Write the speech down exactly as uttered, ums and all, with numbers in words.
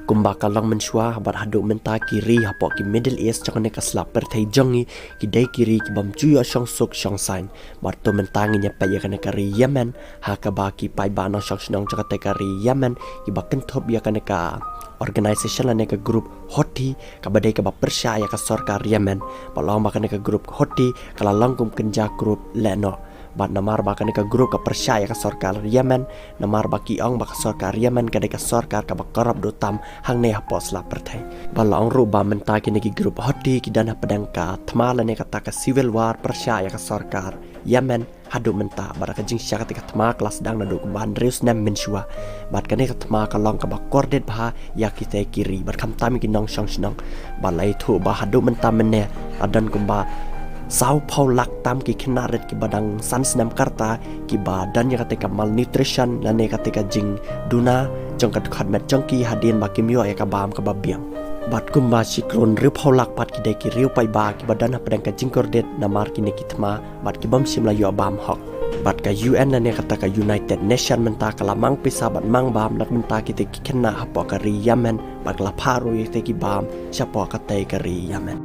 Kumba ka long mynshuwa bad haduh mynta ki ri hapoh ki Middle East jong kane ka sla pyrthei jong ngi ki dei ki ri ki bym ju ïoh shong suk shong saiñ. Bad to mynta ngin ïa peit ïa kane ka ri Yemen, ha kaba ki paidbah nongshong shnong jong kata ka ri Yemen kiba kynthup ïa kane ka organization lane ka group Houthi, kaba dei kaba pyrshah ïa ka sorkar Yemen. Ba long ba kane ka group Houthi ka la long kum kynja group lehnoh. Bad namar ba kane ka group ka pyrshah ïa ka sorkar Yemen, namar ba ki ong ba ka sorkar Yemen ka dei ka sorkar kaba corrupt duh tam hangne hapoh sla pyrthei. Bad la ong ruh ba mynta kine ki group Houthi ki don hapdeng ka thma lane kata ka civil war pyrshah ïa ka sorkar Yemen haduh mynta. Bad ka jingshah kata ka thma ka la sdang naduh kumba hynriew snem mynshuwa. Bad kane ka thma ka long kaba kordit bha ïa kita ki ri bad khamtam ïa ki nongshong shnong. Bad la ïathuh ba haduh mynta mynne la don kumba saw phew lak tam ki khynnah rit kiba dang san snem ka rta kiba don ïa kata ka malnutrition lane kata ka jingduna jong ka dkhot met jong ki hadien ba kim ïoh ïa ka bam kaba biang. Bad kumba shi klur hynriew phew lak pat ki dei ki riew paidbah kiba don hapdeng ka jingkordit namar kine ki thma bad ki bym shym la ïoh bam hok. Bad ka U N lane kata ka United Nation mynta ka la mang pisa bad mang bam na ka bynta kita ki khynnah hapoh ka ri Yemen bad ka la phah ruh ïa kita ki bam shapoh kata ka ri Yemen.